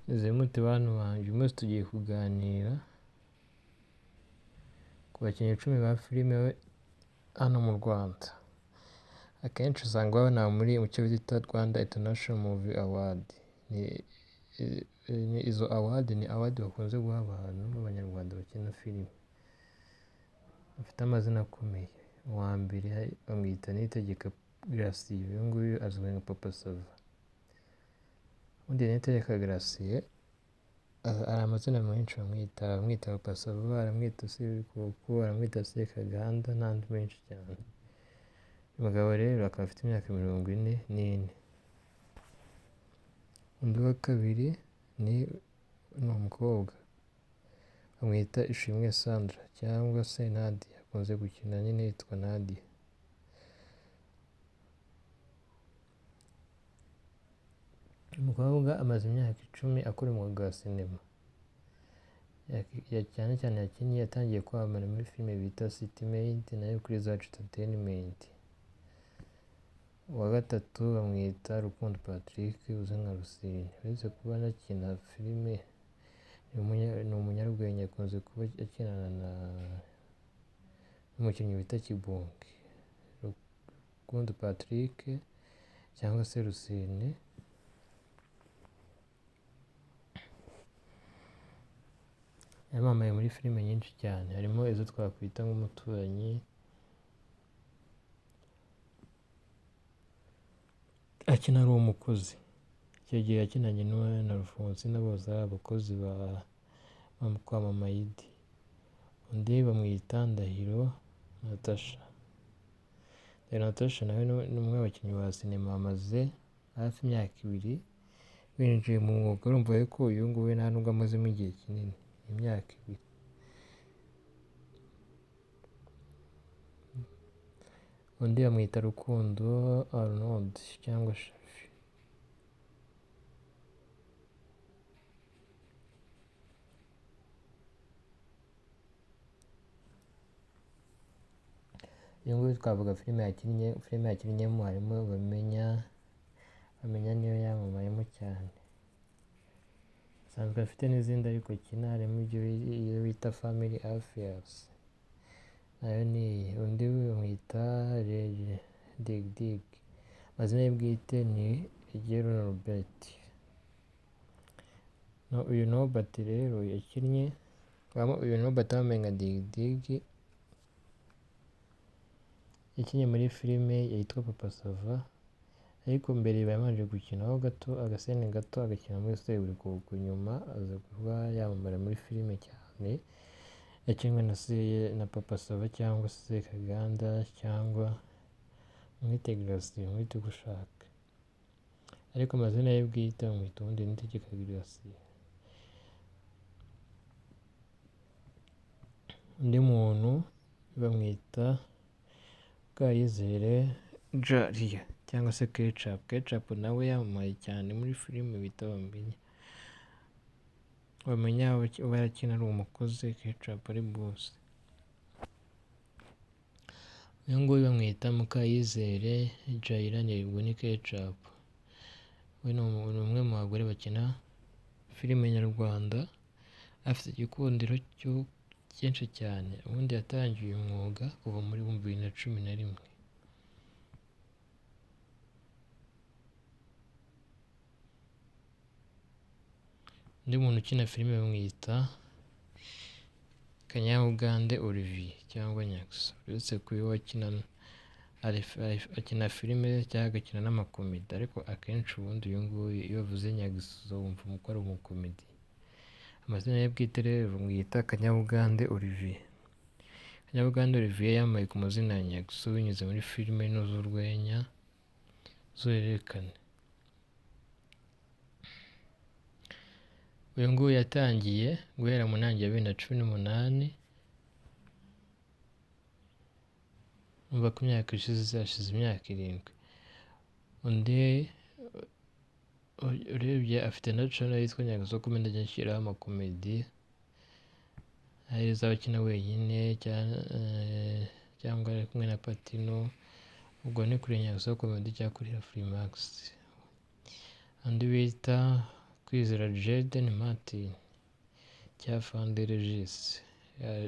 Meze mute bantu banjye? Uyu munsi tugiye kuganira ku bakinnyi 10 ba filime hano mu Rwanda. Akenshi usanga babona muri mu cyo bita Rwanda International Movie Award. Ni izo award, ni award bakunze guha abantu b'Abanyarwanda bakina filime bafite amazina akomeye. Uwa mbere bamwita Niyitegeka Gratien, uyu nguyu azwi nka Papa Sava. Ubundi Niyitegeka Gratien hari amazina menshi bamwita, baramwita Papa Sava, baramwita Seburikoko, baramwita Sekaganda n'andi menshi cyane. Uyu mugabo rero akaba afite imyaka 44. Undi wa kabiri ni umukobwa bamwita Ishimwe Sandra cyangwa se Nadia, akunze gukina nyine yitwa Nadia. Uyu mukobwa amaze imyaka 10 akora umwuga wa sinema, cyane cyane yakinnye yatangiye kwamamara muri filime bita City Maid nayo kuri Zacu Entertainment. Uwa gatatu bamwita Rukundo Patrick uzwi nka Rusine, uretse kuba anakina filime ni umunyarwenya, akunze kuba akinana n'umukinnyi bita Kibonke. Rukundo Patrick cyangwa se Rusine yamamaye muri filime nyinshi cyane, harimo izo twakwita nk'Umuturanyi, akina ari umukozi. Icyo gihe yakinanye na Alphonsine bose ari abakozi kwa Mama Idi. Undi bamwita Ndahiro Natasha. Ndahiro Natasha nawe ni umwe mu bakinnyi ba sinema, amaze hafi imyaka 2 winjiye mu mwuga. Urumva ko uyu nguyu nta nubwo amazemo igihe kinini, imyaka 2. Undi bamwita Rukundo Arnold cyangwa Shafi. Uyu nguyu twavuga filime yakinnye, filime yakinnyemo harimo Bamenya, Bamenya niyo yamamayeho cyane. Asanzwe afite n'izindi ariko akina, harimo iyo bita Family Affairs, nayo ni iye. Undi bamwita Dig Dig, amazina ye bwite ni Rigero Norbert. Uyu Norbert rero yakinnye, uyu Norbert bamenya nka Dig Dig, yakinnye muri filime yitwa Papa Sava, ariko mbere yabanje gukinaho gato agasene gato agakina muri Seburikoko, nyuma aza kuba yamamara muri filime cyane yakinwe na Papa Sava cyangwa se Sekaganda cyangwa umwite Gratien, umwite uko ushaka, ariko amazina ye bwite bamwita ubundi Niyitegeka Gratien. Undi muntu bamwita Bwayizere Djalia cyangwa se Ketchup. Ketchup nawe yamamaye cyane muri filime bita Bamenya. Bamenya aba yarakina ari umukozi, Ketchup ari boss. Uyu nguyu bamwita Mukayizere Djalia, ubwo ni Ketchup. We ni umwe mu bagore bakina filime nyarwanda, afite igikundiro cyinshi cyane. Ubundi yatangiye uyu mwuga kuva muri 2011. Undi muntu ukina filime bamwita Kanyabugande Olivier cyangwa Nyaxo. Uretse kuba akina filime cyangwa agakina n'amakomedi, ariko akenshi ubundi uyu nguyu iyo bavuze Nyaxo wumva ko ari umukomedi. Amazina ye bwite rero bamwita Kanyabugande Olivier. Kanyabugande Olivier yamamaye ku mazina ya Nyaxo binyuze muri filime z'urwenya z'uruhererekane. Uyu nguyu yatangiye guhera mu ntangiriro ya 2018, urumva ko imyaka ishize hashize imyaka 7. Undi urebye afite na channel yitwa Nyaxo Comedy, ajya ashyiraho amakomedi, hari izo aba akina wenyine cyangwa ari kumwe na Patino, ubwo ni kuri Nyaxo Comedy cyangwa kuri Afrimax. Undi bita Kwizera Jaden Martin cyangwa Afande Regis.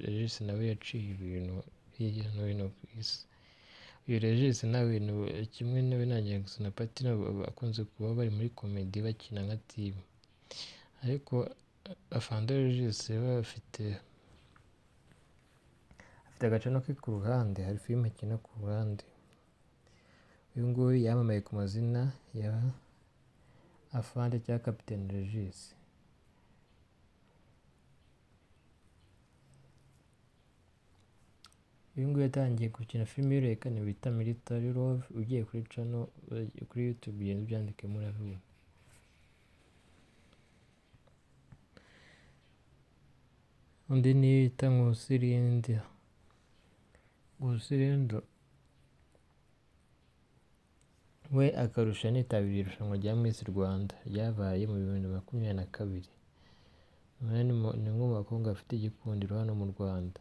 Regis nawe yaciye ibintu hirya no hino ku isi. Uyu Regis nawe kimwe nawe na Nyaxo na Patino bakunze kuba bari muri comedy bakina nka team, ariko Afande Regis we afite agacano ke ku ruhande, hari filime akina ku ruhande. Uyu nguyu yamamaye ku mazina ya Afande cyangwa Captain Regis. Uyu nguyu yatangiye gukina filime y'uruhererekane bita Military Love, ugiye kuri channel kuri YouTube ugenda ubyandikemo urabibona. Undi ni bita Nkusi Linda. Nkusi Linda we akarusha yanitabiriye irushanwa rya Miss Rwanda ryabaye mu 2022. Ni umwe mu bakobwa bafite igikundiro hano mu Rwanda.